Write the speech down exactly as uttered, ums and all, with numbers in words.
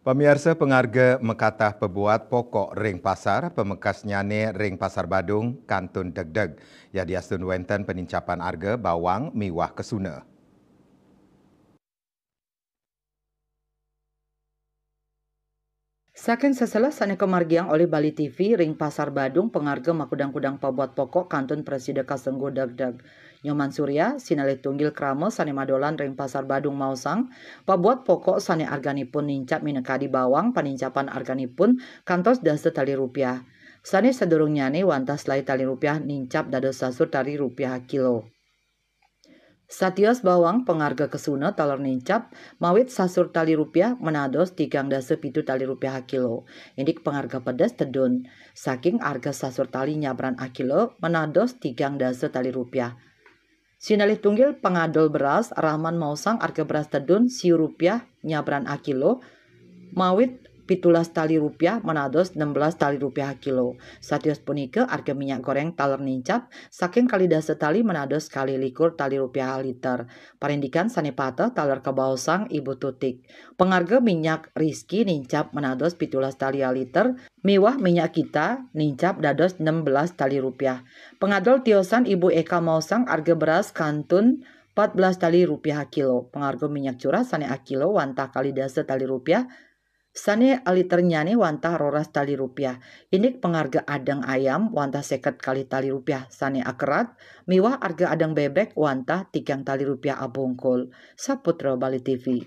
Pamiarsa, pangarga makatah pabuat pokok ring pasar, pamekasnyane ring Pasar Badung kantun degdeg. Yadiastun wenten panincapan arga bawang miwah kesuna. Saking seselah sane kamargiang olih Bali T V ring Pasar Badung, pangarga makudang-kudang pabuat pokok kantun prasida kasengguh degdeg. Nyoman Surya, sinalih tunggil krama sane madolan ring Pasar Badung maosang, pabuat pokok sane arganipun nincap minakadi bawang panincapan arganipun kantos dasa tali rupiah. Sane sadurungnyane wantah selae tali rupiah nincap dados sasur tali rupiah kilo. Satios bawang pangarga kesuna taler nincap mawit sasur tali rupiah manados tigang dasa pitu tali rupiah kilo. Indik pangarga pedes tedun saking arga sasur tali nyabran akilo manados tigang dasa tali rupiah. Sinalih tunggil pangadol beras, Rahman maosang arga beras tedun siu rupiah nyabran akilo, mawit pitulas tali rupiah manados enam belas tali rupiah kilo. Satios punika arga minyak goreng taler nincap saking kalih dasa tali manados kalih likur tali rupiah liter. Parindikan sane pateh taler kabaosang Ibu Tutik. Pangarga minyak Rizky nincap manados pitulas tali liter, miwah minyak kita nincap dados enam belas tali rupiah. Pangadol tiosan Ibu Eka maosang arga beras kantun empat belas tali rupiah kilo. Pangarga minyak curah sane akilo wantah kalih dasa tali rupiah, sane aliternyane wantah roras tali rupiah. Indik pangarga adeng ayam wantah seket kalih tali rupiah sane akerat, miwah arga adeng bebek wantah tigang tali rupiah abungkul. Saputra Bali T V.